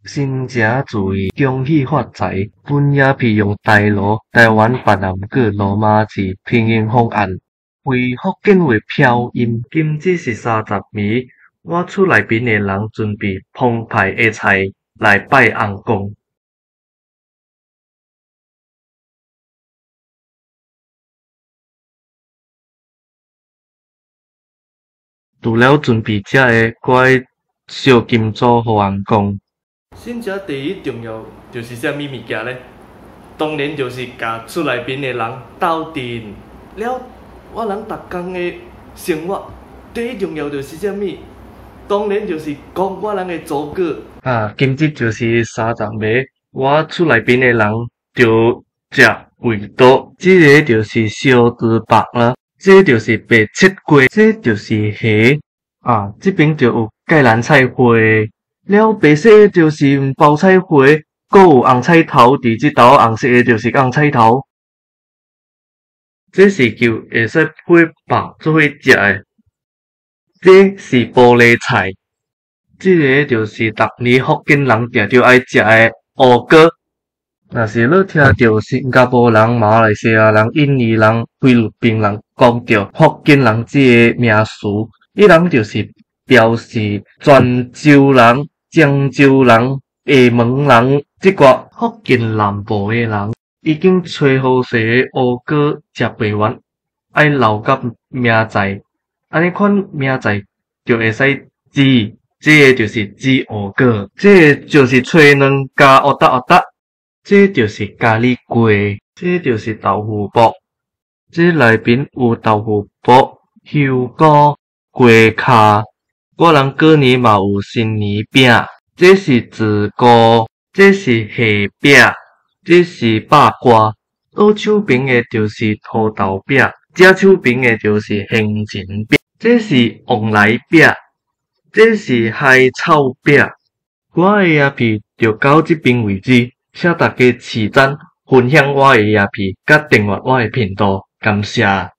新正注意，恭喜發財。本影片用台羅、台灣越南語、羅馬字拼音方案，為福建話飄音。今日是三十暝，我厝內面的人準備澎湃的菜來拜尪公。除了準備食的，閣愛燒金紙予尪公。新正第一重要就是啥物物件咧？當然就是共厝內面的人鬥陣。了，我人逐工的生活第一重要就是啥物？當然就是講我人的祖國。啊，今日就是三十暝，我厝內面的人就食維多，這个就是燒豬肉啦，這就是白切雞，這就是蝦。啊，這邊就有芥蘭菜花。了白色的就是包菜花，閣有紅菜頭，佇這頭紅色的就是紅菜頭。這是叫會使配肉做伙食的。這是玻璃菜，這个就是逐年福建人定著愛食的芋糕。若是你聽著新加坡人、馬來西亞人、印尼人、菲律賓人講著福建人這个名詞，伊人就是表示泉州人、漳州人、廈門人，這寡福建南部的人，已經揣好勢的芋糕食袂完，愛留到明仔，按呢款明仔就會使煮，這个就是煮芋糕，這个就是炊卵加烏搭烏搭，這就是咖喱雞，這就是豆腐卜，這內面有豆腐卜、香菇、雞跤。我人過年嘛有新年餅，這是紫菇，這是蝦餅，這是肉乾。左手邊的就是土豆餅，正手邊的就是杏仁餅。這是旺來餅，這是海草餅。我的影片就到這邊為止，請大家賜讚、分享我的影片，佮訂閱我的頻道，感謝。